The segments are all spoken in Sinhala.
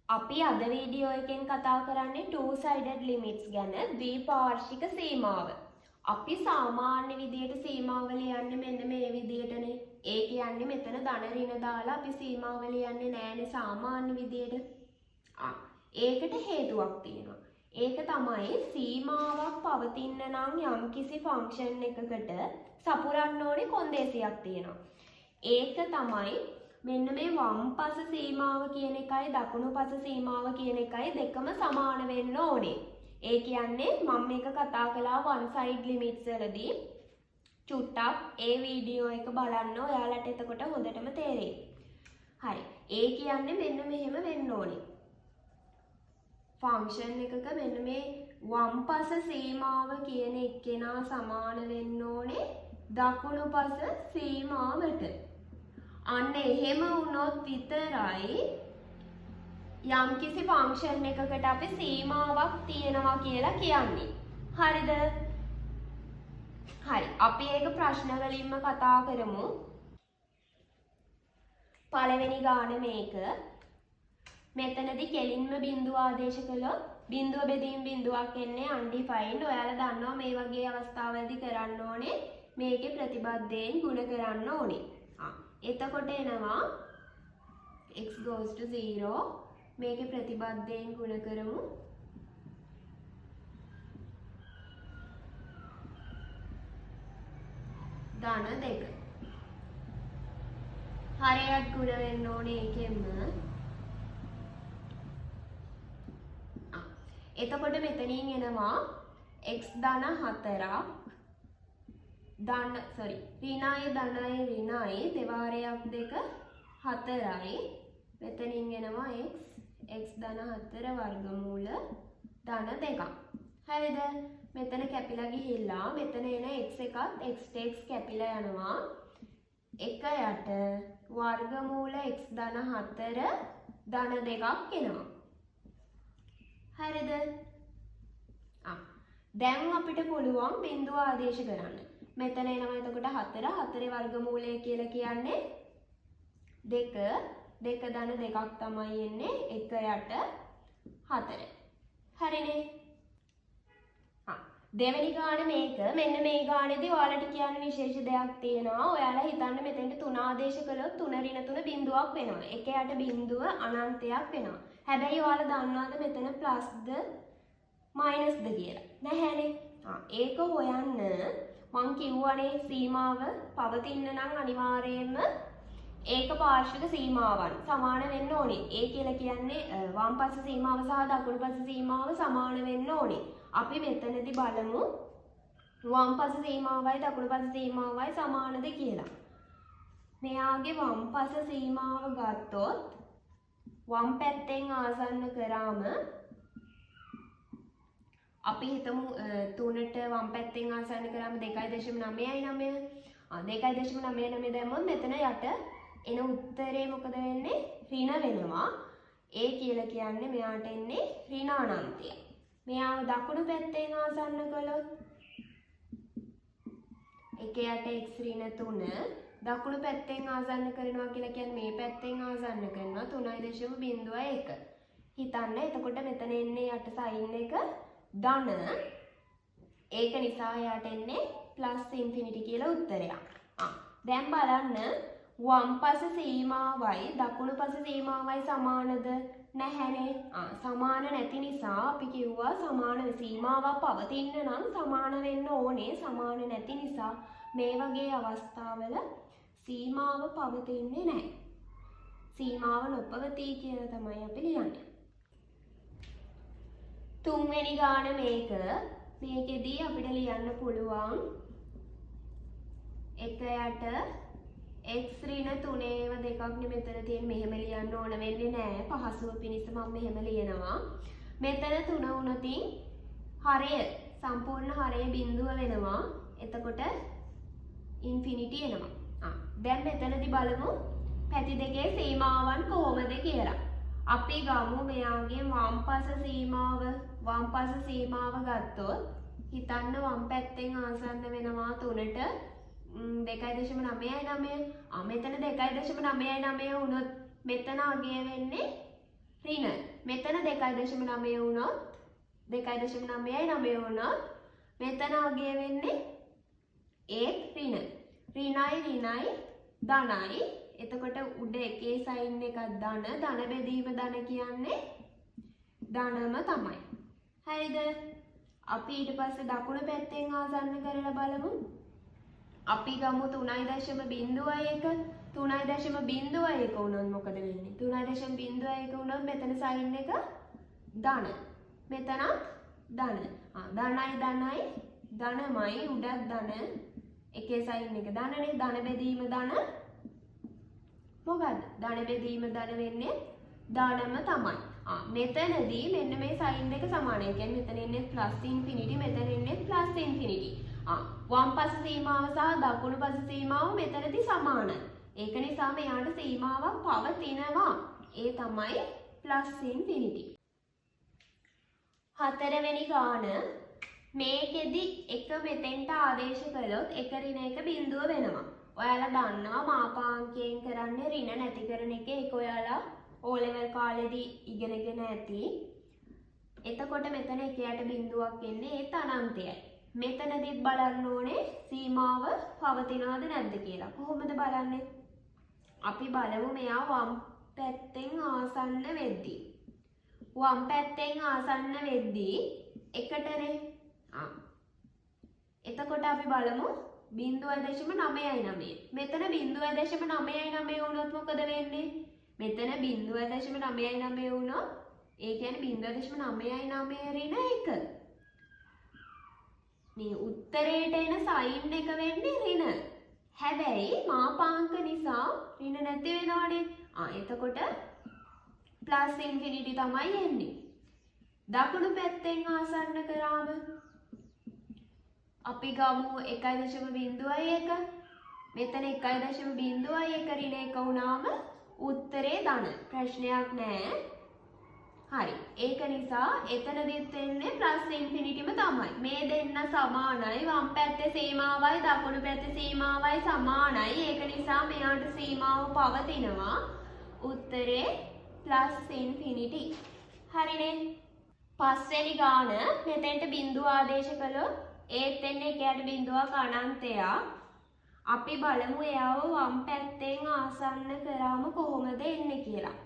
අපි අද වීඩියෝ එකෙන් කතා කරන්නේ two sided limits ගැන, ද්විපාර්ශ්වික සීමාව. අපි සාමාන්‍ය විදියට සීමාව ලියන්නේ මෙන්න මේ විදියටනේ. ඒ කියන්නේ මෙතන ධන ඍණ දාලා අපි සීමාව ලියන්නේ නෑනේ සාමාන්‍ය විදියට. ඒකට හේතුවක් තියෙනවා. ඒක තමයි සීමාවක් පවතින්න නම් යම්කිසි ෆන්ක්ෂන් එකකට සපුරන්න ඕනේ කොන්දේසියක් තියෙනවා. ඒක තමයි මෙන්න මේ වම් පස සීමාව කියන එකයි දකුණු පස සීමාව කියන එකයි දෙකම සමාන වෙන්න ඕනේ. ඒ කියන්නේ මම මේක කතා කළා one side limits වලදී. චුට්ටක් ඒ වීඩියෝ එක බලන්න, ඔයාලට එතකොට හොඳටම තේරෙයි. හරි. ඒ කියන්නේ මෙන්න මෙහෙම වෙන්න ඕනේ. ෆන්ක්ෂන් එකක මෙන්න මේ වම් පස සීමාව කියන එක්කෙනා සමාන වෙන්න ඕනේ දකුණු පස සීමාවට. අන්න එහෙම වුණොත් විතරයි යම්කිසි ෆන්ක්ෂන් එකකට අපි සීමාවක් තියෙනවා කියලා කියන්නේ. හරිද? හරි. අපි ඒක ප්‍රශ්න වලින්ම කතා කරමු. පළවෙනි ගාන මේක. මෙතනදි කෙලින්ම බිඳුව ආදේශ කළොත් බිඳුව බෙදීම බිඳුවක් එන්නේ undefined. ඔයාලා දන්නවා මේ වගේ අවස්ථාවලදී කරන්න ඕනේ මේකේ ප්‍රතිබද්ධයෙන් ගුණ කරන්න ඕනේ. එතකොට එනවා x goes to 0. මේකේ ප්‍රතිබද්ධයෙන් ගුණ කරමු. ධන 2. හරයත් ගුණ වෙන්න ඕනේ ඒකෙන්ම. එතකොට මෙතනින් එනවා x ධන 4 ධන සෝරි ඍණයි ධනයි ඍණයි දෙවාරයක් දෙක 4යි. මෙතනින් එනවා x x ධන 4 වර්ගමූල ධන 2. හරිද? මෙතන කැපිලා ගිහිල්ලා මෙතන එන x එකත් x x කැපිලා යනවා. 1 යට වර්ගමූල x ධන 4 ධන 2ක් එනවා. හරිද? දැන් අපිට පුළුවන් බිඳුව ආදේශ කරන්න. මෙතන එනවා එතකොට 4, 4 වර්ගමූලය කියලා කියන්නේ 2, 2 ධන 2ක් තමයි එන්නේ 1 යට 4. හරිනේ? දෙවෙනි ගාන මේක. මෙන්න මේ ගානේදී ඔයාලට කියන්න විශේෂ දෙයක් තියෙනවා. ඔයාලා හිතන්න මෙතෙන්ට 3 ආදේශ කළොත් 3 ඍණ 3 බිඳුවක් වෙනවා. 1 යට බිඳුව අනන්තයක් වෙනවා. හැබැයි ඔයාලා දන්නවද මෙතන ප්ලස්ද මයිනස්ද කියලා? නැහැනේ. ඒක හොයන්න මං කිව්වනේ සීමාව පවතින්න නම් අනිවාර්යයෙන්ම ඒක පාර්ශ්වික සීමාවන් සමාන වෙන්න ඕනේ. ඒ කියලා කියන්නේ වම් පස සීමාව සහ දකුණු පස සීමාව සමාන වෙන්න ඕනේ. අපි මෙතනදී බලමු වම් පස සීමාවයි දකුණු පස සීමාවයි සමානද කියලා. මෙයාගේ වම් පස සීමාව ගත්තොත් වම් පැත්තෙන් ආසන්න කරාම අපි හිතමු 3ට වම් පැත්තෙන් ආසන්න කරාම 2.99. 2.99 දැම්මොත් මෙතන යට එන උත්තරේ මොකද වෙන්නේ? ඍණ වෙනවා. ඒ කියලා කියන්නේ මෙයාට එන්නේ ඍණ අනන්තය. මෙයාව දකුණු පැත්තෙන් ආසන්න කළොත් 1 යට x ඍණ 3 දකුණු පැත්තෙන් ආසන්න කරනවා කියලා කියන්නේ මේ පැත්තෙන් ආසන්න කරනවා 3.01. හිතන්න එතකොට මෙතන එන්නේ යට සයින් එක ධන. ඒක නිසා එයාට එන්නේ ප්ලස් ඉන්ෆිනිටි කියලා උත්තරයක්. දැන් බලන්න වම් පස සීමාවයි දකුණු පස සීමාවයි සමානද? නැහැනේ. සමාන නැති නිසා අපි කිව්වා සමාන සීමාවක් පවතින්න නම් සමාන වෙන්න ඕනේ. සමාන නැති නිසා මේ වගේ අවස්ථාවල සීමාව පවතින්නේ නැහැ. සීමාව නොපවතී කියලා තමයි අපි ලියන්නේ. තුන්වෙනි ගාන මේක. මේකෙදී අපිට ලියන්න පුළුවන් 1 යට x ඍණ තුනේව දෙකක් නේ මෙතන තියෙන. මෙහෙම ලියන්න ඕන වෙන්නේ නෑ. පහසුව පිණිස මම මෙහෙම ලියනවා. මෙතන 3 වුණොතින් හරය සම්පූර්ණ හරය බිඳුව වෙනවා. එතකොට ඉන්ෆිනිටි එනවා. දැන් මෙතනදී බලමු පැති දෙකේ සීමාවන් කොහොමද කියලා. අපි ගමු මෙයාගේ වම් පස සීමාව. වම් පස සීමාව ගත්තොත් හිතන්න වම් පැත්තෙන් ආසන්න වෙනවා 3ට 2.99. මෙතන 2.99 වුණොත් මෙතන අගය වෙන්නේ ඍණ. මෙතන 2.9 වුණොත් 2.99 වුණොත් මෙතන අගය වෙන්නේ ඒත් ඍණ. ඍණයි ඍණයි ධනයි. එතකොට උඩ එකේ සයින් එකක් ධන, ධන බෙදීම ධන කියන්නේ ධනම තමයි. හරිද? අපි ඊට පස්සේ දකුණු පැත්තෙන් ආසන්න කරලා බලමු. අපි ගමු 3.01. 3.01 වුණොත් මොකද වෙන්නේ? 3.01 වුණොත් මෙතන සයින් එක ධන. මෙතනත් ධන. ධනයි ධනයි ධනමයි, උඩත් ධන. එකේ සයින් එක ධනනේ. ධන බෙදීම ධන මොකද්ද? ධන බෙදීම ධන වෙන්නේ ධනම තමයි. මෙතනදී මෙන්න මේ සයින් දෙක සමානයි. ඒ කියන්නේ මෙතන එන්නේ ප්ලස් ඉන්ෆිනිටි, මෙතන එන්නේ ප්ලස් ඉන්ෆිනිටි. වම් පස සීමාව සහ දකුණු පස සීමාව මෙතනදී සමානයි. ඒක නිසා මෙයාට සීමාවක් පවතිනවා. ඒ තමයි ප්ලස් ඉන්ෆිනිටි. හතරවෙනි ගාන මේකෙදි එක මෙතෙන්ට ආදේශ කළොත් එක ඍණ එක බිඳුව වෙනවා. ඔයාලා දන්නවා මාපාංකයෙන් කරන්නේ ඍණ නැති කරන එක. ඒක ඔයාලා O level කාලෙදී ඉගෙනගෙන ඇති. එතකොට මෙතන එක යට බිඳුවක් එන්නේ ඒත් අනන්තයයි. මෙතනදිත් බලන්න ඕනේ සීමාව පවතිනවද නැද්ද කියලා. කොහොමද බලන්නේ? අපි බලමු මෙයා වම් පැත්තෙන් ආසන්න වෙද්දී. වම් පැත්තෙන් ආසන්න වෙද්දී එකටනේ. එතකොට අපි බලමු 0.99. මෙතන 0.99 වුණොත් මොකද වෙන්නේ? මෙතන 0.99 වුණොත් ඒ කියන්නේ 0.99 ඍණ 1. මේ උත්තරේට එන සයින් එක වෙන්නේ ඍණ. හැබැයි මාපාංක නිසා ඍණ නැති වෙනවනේ. එතකොට ප්ලස් ඉන්ෆිනිටි තමයි එන්නේ. දකුණු පැත්තෙන් ආසන්න කරාම අපි ගමු 1.01. මෙතන 1.01 ඍණ 1 වුණාම උත්තරේ ධන. ප්‍රශ්නයක් නෑ. හරි. ඒක නිසා එතනදිත් එන්නේ ප්ලස් ඉන්ෆිනිටිම තමයි. මේ දෙන්න සමානයි. වම් පැත්තේ සීමාවයි දකුණු පැත්තේ සීමාවයි සමානයි. ඒක නිසා මෙයාට සීමාව පවතිනවා. උත්තරේ ප්ලස් ඉන්ෆිනිටි. හරිනේ. පස්වෙනි ගාන මෙතෙන්ට බිඳුව ආදේශ කළොත් ඒත් එන්නේ එක යට බිඳුවක් අනන්තයක්. අපි බලමු එයාව වම් පැත්තෙන් ආසන්න කරාම කොහොමද එන්නේ කියලා.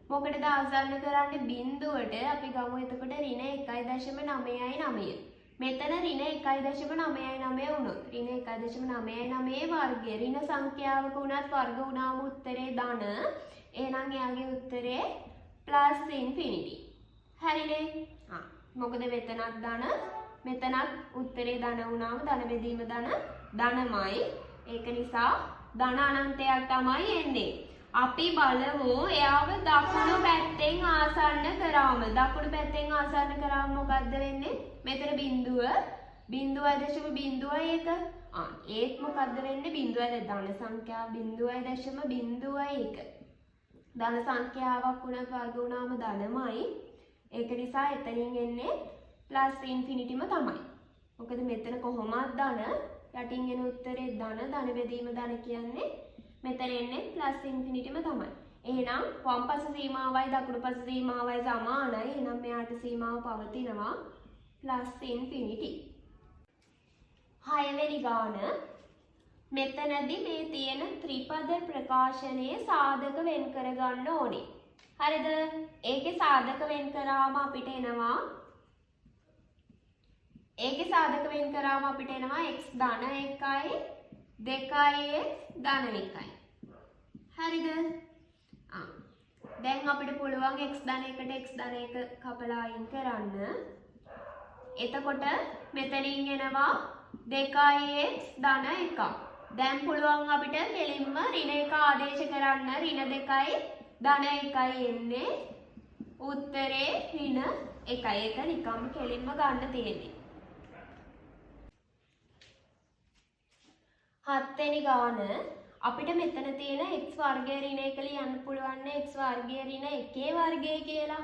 මොකටද ආසන්න කරන්නේ? බිඳුවට. අපි ගමු එතකොට ඍණ 1.99. මෙතන ඍණ 1.99 වුණොත් ඍණ 1.99 වර්ගය ඍණ සංඛ්‍යාවක වුණත් වර්ග වුණාම උත්තරේ ධන. එහෙනම් එයාගේ උත්තරේ ප්ලස් ඉන්ෆිනිටි. හරිනේ? මොකද මෙතනත් ධන, මෙතනත් උත්තරේ ධන වුණාම ධන බෙදීම ධන ධනමයි. ඒක නිසා ධන අනන්තයක් තමයි එන්නේ. අපි බලමු එයාව දකුණු පැත්තෙන් ආසන්න කරාම. දකුණු පැත්තෙන් ආසන්න කරාම මොකද්ද වෙන්නේ? මෙතන බිඳුව 0.01. ඒත් මොකද්ද වෙන්නේ? බිඳුව ධන සංඛ්‍යාව 0.01. ධන සංඛ්‍යාවක් වුණත් වර්ග වුණාම ධනමයි. ඒක නිසා එතනින් එන්නේ ප්ලස් ඉන්ෆිනිටිම තමයි. මොකද මෙතන කොහොමත් ධන, යටින් එන උත්තරේ ධන, ධන බෙදීම ධන කියන්නේ මෙතන එන්නේ ප්ලස් ඉන්ෆිනිටිම තමයි. එහෙනම් වම් පස සීමාවයි දකුණු පස සීමාවයි සමානයි. එහෙනම් මෙයාට සීමාව පවතිනවා ප්ලස් ඉන්ෆිනිටි. හයවෙනි ගාන මෙතනදි මේ තියෙන ත්‍රිපද ප්‍රකාශනයේ සාධක වෙන් කරගන්න ඕනේ. හරිද? ඒකේ සාධක වෙන් කරාම අපිට එනවා ඒකේ සාධක වෙන් කරාම අපිට එනවා x ධන 1යි 2x ධන 1යි. හරිද? දැන් අපිට පුළුවන් x ධන 1ට x ධන 1 කපලා අයින් කරන්න. එතකොට මෙතනින් එනවා 2x ධන 1. දැන් පුළුවන් අපිට කෙලින්ම ඍණ 1 ආදේශ කරන්න. ඍණ 2යි ධන 1යි එන්නේ උත්තරේ ඍණ 1යි. ඒක නිකම්ම කෙලින්ම ගන්න තියෙන්නේ. හත්වෙනි ගාන අපිට මෙතන තියෙන x වර්ගය ඍණ 1 ලියන්න පුළුවන් නේ x වර්ගය ඍණ 1 වර්ගය කියලා.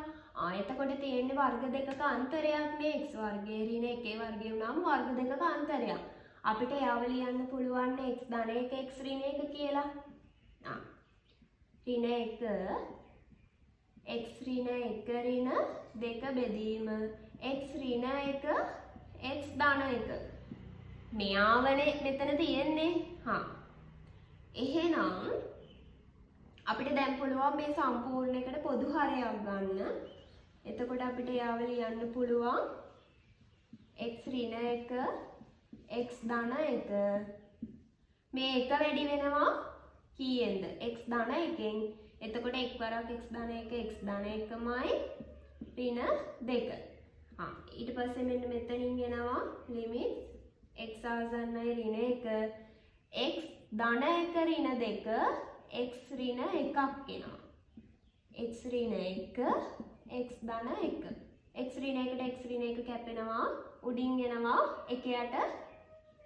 එතකොට තියෙන්නේ වර්ග දෙකක අන්තරයක් නේ. x වර්ගය ඍණ 1 වර්ගය වුණාම වර්ග දෙකක අන්තරයක්. අපිට එයාව ලියන්න පුළුවන් නේ x ධන 1 x ඍණ 1 කියලා. ඍණ 1 x ඍණ 1 ඍණ 2 බෙදීම x ඍණ 1 x ධන 1. මෙයාවනේ මෙතන තියෙන්නේ. හා, එහෙනම් අපිට දැන් පුළුවන් මේ සම්පූර්ණ එකට පොදු හරයක් ගන්න. එතකොට අපිට එයාව ලියන්න පුළුවන් x ඍණ 1 x ධන 1. මේ එක වැඩි වෙනවා කීයෙන්ද? X ධන 1න්. එතකොට එක් වරක් x ධන 1 x ධන 1මයි ඍණ 2. ආ, ඊට පස්සේ මෙන්න මෙතනින් එනවා ලිමිට් x ආසන්නයි ඍණ 1 x ධන 1 ඍණ 2 x ඍණ 1ක් එනවා. X ඍණ 1 x ධන 1. X ඍණ 1ට x ඍණ 1 කැපෙනවා. උඩින් එනවා 1 යට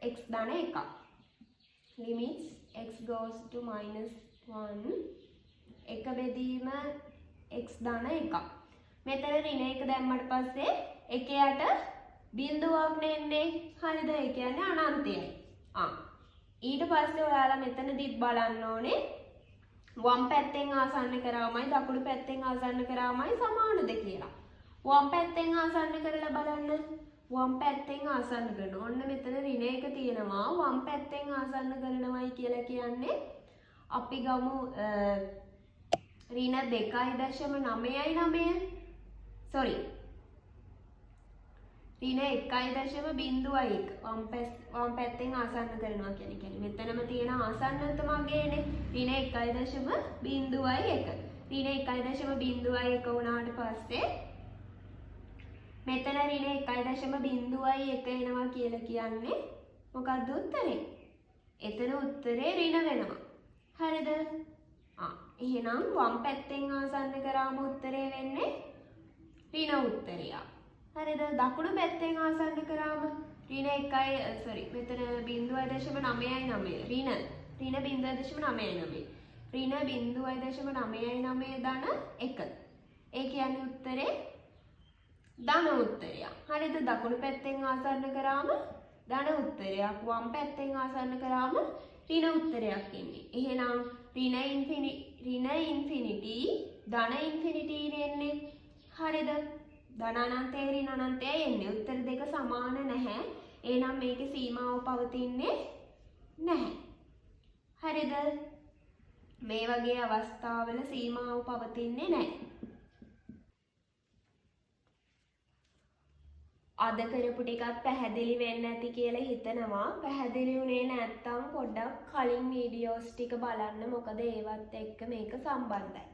x ධන 1ක්. Limits x goes to minus 1 එක බෙදීම x ධන 1ක්. මෙතන ඍණ 1 දැම්මට පස්සේ එක යට බිඳුවක් නේ එන්නේ. හරිද? ඒ කියන්නේ අනන්තයයි. ආ, ඊට පස්සේ ඔයාලා මෙතනදිත් බලන්න ඕනේ වම් පැත්තෙන් ආසන්න කරාමයි දකුණු පැත්තෙන් ආසන්න කරාමයි සමානද කියලා. වම් පැත්තෙන් ආසන්න කරලා බලන්න. වම් පැත්තෙන් ආසන්න කරනවා. ඔන්න මෙතන ඍණ එක තියෙනවා. වම් පැත්තෙන් ආසන්න කරනවයි කියලා කියන්නේ අපි ගමු ඍණ 2.99, සෝරි, ඍණ 1.01. වම් පැත්තෙන් ආසන්න කරනවා කියන්නේ මෙතනම තියෙන ආසන්නතම අගයනේ ඍණ 1.01. ඍණ 1.01 වුණාට පස්සේ මෙතන ඍණ 1.01 එනවා කියලා කියන්නේ මොකද්ද උත්තරේ? එතන උත්තරේ ඍණ වෙනවා. හරිද? ආ, එහෙනම් වම් පැත්තෙන් ආසන්න කරාම උත්තරේ වෙන්නේ ඍණ උත්තරයක්. හරිද? දකුණු පැත්තෙන් ආසන්න කරාම ඍණ 1, සෝරි, මෙතන 0.99, ඍණ ඍණ 0.99, ඍණ 0.99 ධන 1. ඒ කියන්නේ උත්තරේ ධන උත්තරයක්. හරිද? දකුණු පැත්තෙන් ආසන්න කරාම ධන උත්තරයක්, වම් පැත්තෙන් ආසන්න කරාම ඍණ උත්තරයක් එන්නේ. එහෙනම් ඍණ ඉන්ෆිනිටි ධන ඉන්ෆිනිටි එන්නේ. හරිද? ධන අනන්තය ඍණ අනන්තය එන්නේ. උත්තර දෙක සමාන නැහැ. එහෙනම් මේකේ සීමාව පවතින්නේ නැහැ. හරිද? මේ වගේ අවස්ථාවල සීමාව පවතින්නේ නැහැ. අද කරපු ටිකත් පැහැදිලි වෙන්න ඇති කියලා හිතනවා. පැහැදිලි වුණේ නැත්තම් පොඩ්ඩක් කලින් වීඩියෝස් ටික බලන්න. මොකද ඒවත් එක්ක මේක සම්බන්ධයි.